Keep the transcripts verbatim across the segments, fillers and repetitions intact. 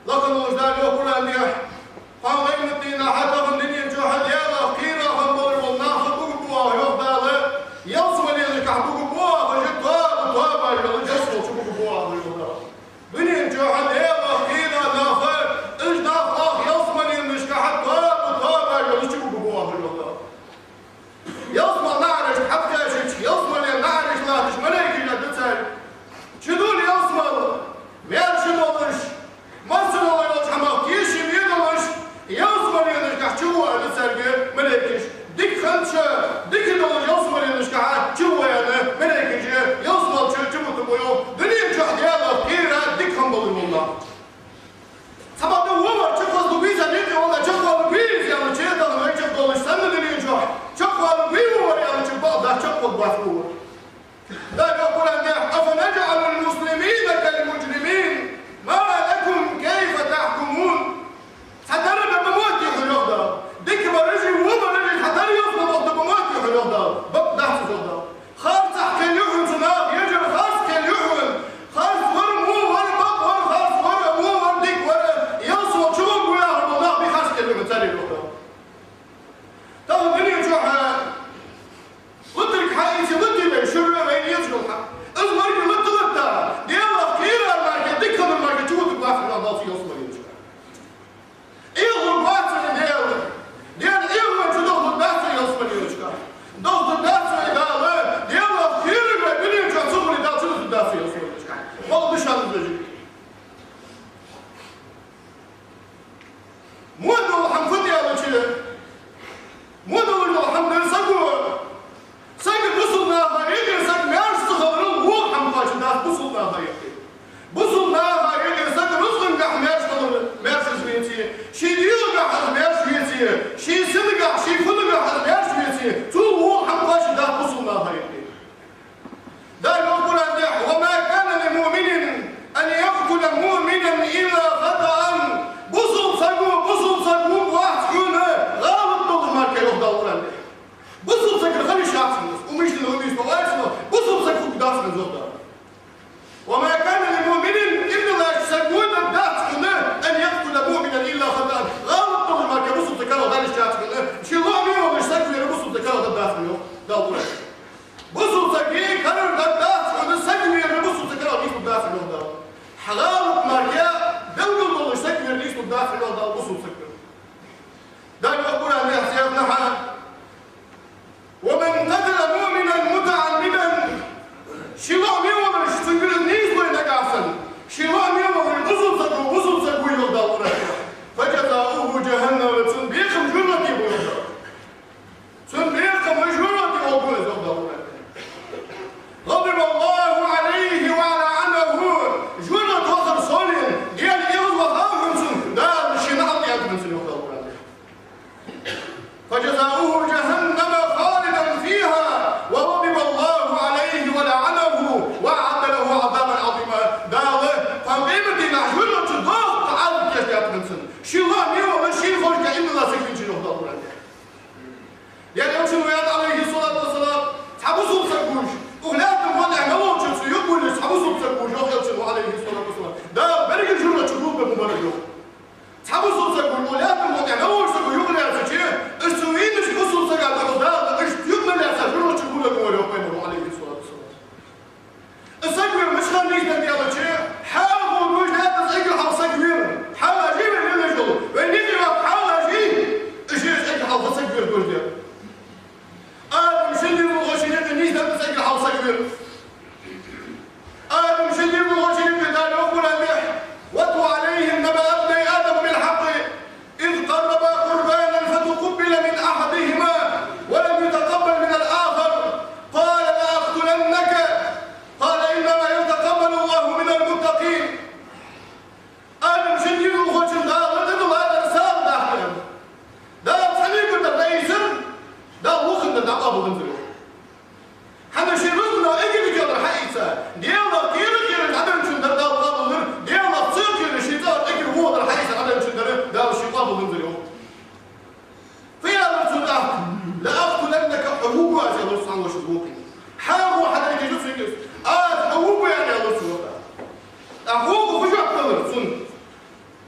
Лакха волча Дала йоах Къуръан тӀа: «Кхоана къематдийнахьа тахан дунен чу хьа Даьлах кхера хинна болаш бола нах бугаш ба оаха, йоах Дала, ялсмаленашкахь бугаш ба оаха, уж тоба-тоба йолаш ялсмале чу бугаш ба оаха, йоах Дала. Дунен чу хьа Даьлах кхера нах, уж нах оаха ялсмаленашкахь тоба-тоба йолаш чу бугаш ба оаха, йоах Дала». Ялсмален наӀарашка хьакхаьчача, ялсмален наӀараш латташ малейкаш да цар. Чу дулл ялсмале, маьрша долаш, массадолча хӀамах тешаме долаш, ялсмаленашкахь чу во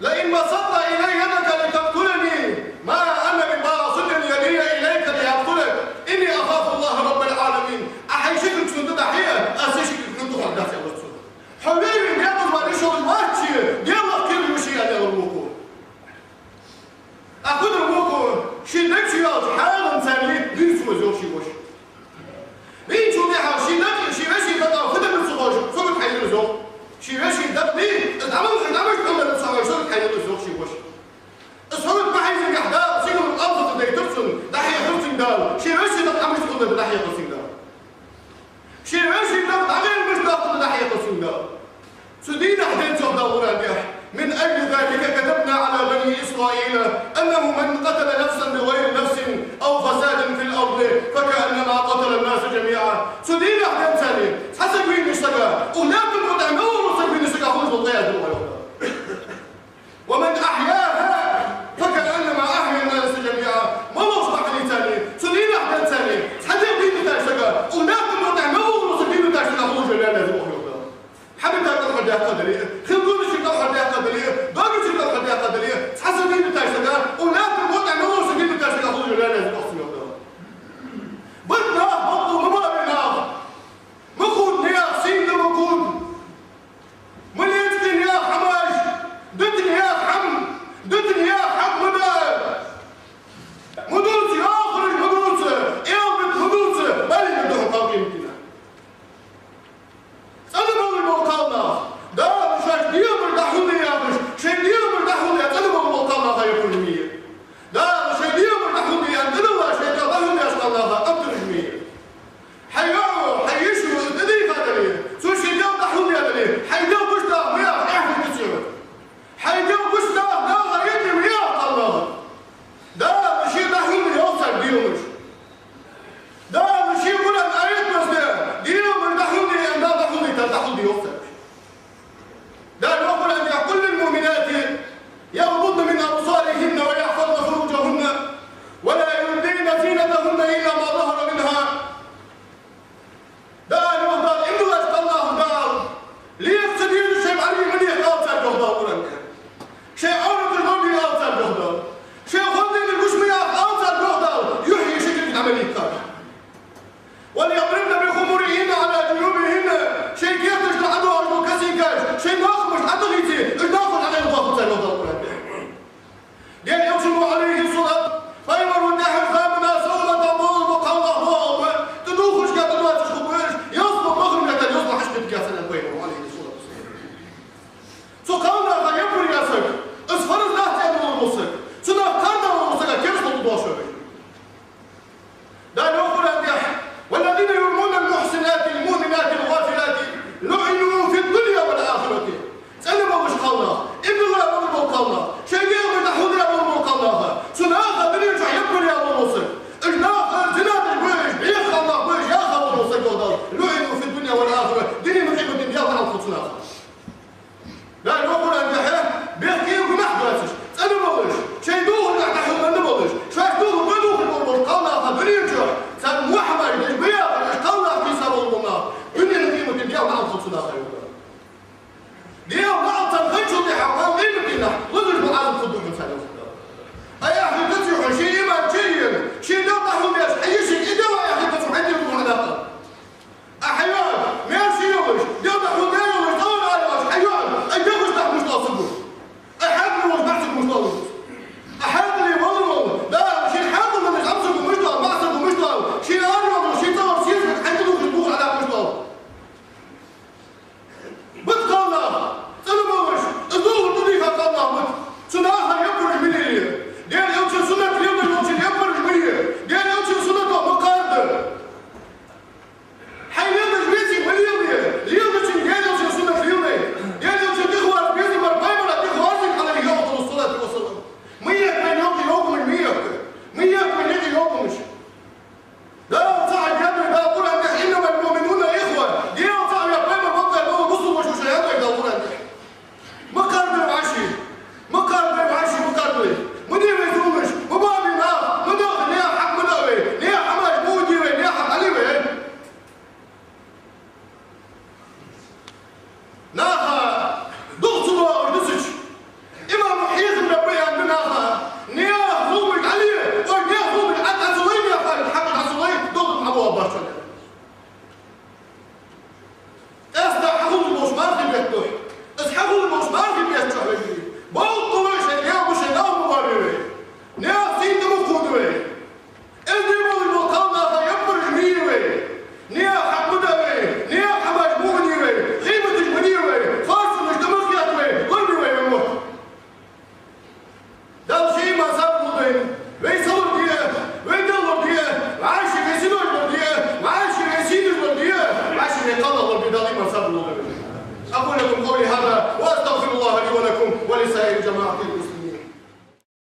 لئن بسطت إلي يدك لتقتلني ما أنا بباسط يدي إليك لأقتلك إني أخاف الله رب العالمين. Ӏа хьай ши кулг сона тӀа дӀахье, аз са ши кулг хьона тӀа хьоргдац, аьлар цо. Хьо веве, дегӀаза вар йиш йолаш вац, Даьлах кхераш ва ше, аьлар вокхо. Ӏа худара вокхо, ший дег чу йоаллача хьалагӀанца царна дийцар из, йоах ший воша. Дийначул тӀехьагӀа ший дакъа, ший веший дакъа фу дар ца ховш, сагот хьаелар из, йоах. Ший веший дакъа дий, из дӀа ма, дӀа ма хьулдар ца ховш, сагот хьаелар из, йоах ший воша. Из сагот ма хьайзингехь Дала сигала алхаза дайтар цунна, дӀахьехар цунга Дала. Ший веший дакъа дӀа ма хьулдар дӀахьехар цунга Дала. Ший веший дакъа дӀагӀермаш даккха дӀахьехар цунга Дала. Цу дийнахьа денз, йоах Дала Къуръан тӀа: من أجل ذلك كتبنا على بني إسرائيل أنه من قتل نفسا بغير نفس أو فساد في الأرض فكأنما قتل الناس جميعا. Цу дийнахьа денз цхьа саг вийнав сага, укх лаьтта тӀа мел вола саг вийнав сага хулаш дола къа язду, йоах Дала. ومن أحياها فكأنما أحيا الناس جميعا. Малаш бахьан царна, цу дийнахьа денз цхьа дегӀ дийнаташ сага, укх лаьтта тӀа мел вола саг дийнаташ сага хулаш йола лаьтта язду, йоах Дала. Хьамита кӀалхардаккха дале, хилгуна ши кӀалхардаккха дале, догуча кӀалхардаккха дале, цхьа саг дийнаташ сага, укх лаьтта тӀа мел вола саг дийнаташ сага хулаш йола лаьтта язду, йоах Дала. Барт нах, бакъо ма баьб нах. Ма ховда наьха сийна ма ховда. Ма лецкъий наьха хӀамаш, дита наьха хӀама, дита наьха хӀама ма да. Ма дувца, йоахараш ма дувца, элбит ма дувца, бали ма дувца кхалкхийна дийнахьа. ЦӀена болаш бола кхалнах, Дала шоаш дегӀамаш дӀахьулде яхаш, шоай дегӀамаш дӀахьулде цӀена болаш бола кхалнаха яппараш ма е. Дала шоай дегӀамаш дӀахьулде аьнна, тӀадилла шоай дегӀ дӀахьулдеш кхалнаха къаттараш ма е. Хьай воӀо, хьай йишо из тӀадийха дале, цо ший дегӀ дӀахьулдаь дале, хьай дегӀ гуш даха ма яха, эхь хӀама ца йода. Хьай дегӀ гуш даха наха йита ма яха, кхалнаха. Дала ший дӀахьулде йоах царга дегӀамаш. Дала ший Къуръан аят массе, дегӀамаш дӀахьулде аьнна, Дала дӀахьулдайтар дӀахьулде йоах царга. Дала йоах Къуръан тӀа: قل للمؤمنات يغضضن من أبصارهن ويحفظن فروجهن ولا يبدين زينتهن إلا ما ظهر منها. Дала йоах, Дала, иман долча кхалнаха Дала, лакха ца дезаш шоай бӀаргий ма леха, ала царга, йоах Дала Къуръан тӀа. Шоай Ӏовраташ лораде ала царга, йоах Дала. Шоай хоза дийнаш гуш ма яха, ала царга, йоах Дала, юхь е ши кулг дӀа ма лийкха. وليضربن بخمرهن على جيوبهن. Шоай керташка ӀодоагӀаш дола косынкаш шоай нохамашта ӀотӀахийце, уж нохаш ӀотӀадоахалда царга, йоах Дала Къуръан тӀа. Даьла Элчано, Ӏалайхи ссалату, пайхамар ваь тӀехьа заман совгӀата болаш бола кхалнах боагӀа ба, тӀадувхашка тӀадоацаш хургба уж, ялсмала махкара меттала ялсмала хьакхетаргьяц, аьннад пайхамара, Ӏалайхи ссалату вассалам. Цу кхалнаха яппар яь саг, из фарз дац аьнна вола саг, цунах кхарна вола сага керастал доагӀаш ва. Дала йоах Къуръан тӀа: والذين يرمون المحصنات المؤمنات الغافلات لعنوا في الدنيا والآخرة. ЦӀена болаш кхалнах, иман долаш бола кхалнах, шоай дегӀамаш дӀахьулдаь бола кхалнаха, цу наха дунен чу яппар яь вола саг. Уж нах зинадеш ба уж, бӀеха кхалнах ба уж, яха вола саг, йоах Дала. لعنوا في الدنيا والآخرة. Дунен, къематдийнахьа Даьла наӀалт хилда цу наха. Дала йоах Къуръан тӀа: бехке гунахь доацаш, цӀена болаш, шоай духьал тӀа дӀахьулдаь болаш, шоаш духьал, вай духьал болаш бола кхалнаха дунен чу, царна мухьамаш деш ба яхаш, уж кхалнах кхийса болаш бола нах, дунен, къематдийнахьа Даьла наӀалт хилда цу наха, йоах Дала. Даьла наӀалт царна хинначул тӀехьагӀа, къематдийнахьа лазаш бола Ӏазап хургда хьона царна, йоах Дала. Ай, эхь хетаций хьона, ший иман чуйиена, ший дегӀ дӀахьулдеш, хьай йишийга из дела, эхь хетаций хьона, хьай дегӀ духьал дӀахьулдаь. Ай, хьай йоӀ, маьрша йолаш, дегӀ дӀахьулдаь йолаш, цӀагӀара ара йолаш хьай йоӀ, ай, дегӀ гуш даха мишта оал саго. Ай, хьаькъале волаш бӀарг саго мишта оал. Ай, хьаькъале волаш вола, да, шийна хьаькъал долаш Ӏомсаго мишта оал, бӀарг саго мишта оал, ший ара йолаш, ший цӀагӀара сесаг хьайна духьал духьал Ӏодаккха мишта оал. Бита кхалнах, цӀена болаш, из духьал тӀадийха кхалнах бита. Цу наха яппараш ма лелае. Даьла Элчан суннат леладеш волчун яппараш ма е. Даьла Элчан суннатах ма кхарда. Хьай леладеш веце ма лелае. Леладечунга Даьла Элчан суннат леладе. Даьла Элчан тӀехварза безам бар, пайхамара тӀехварзийта, Ӏалайхи афдалу ссалату вассалам. Духьа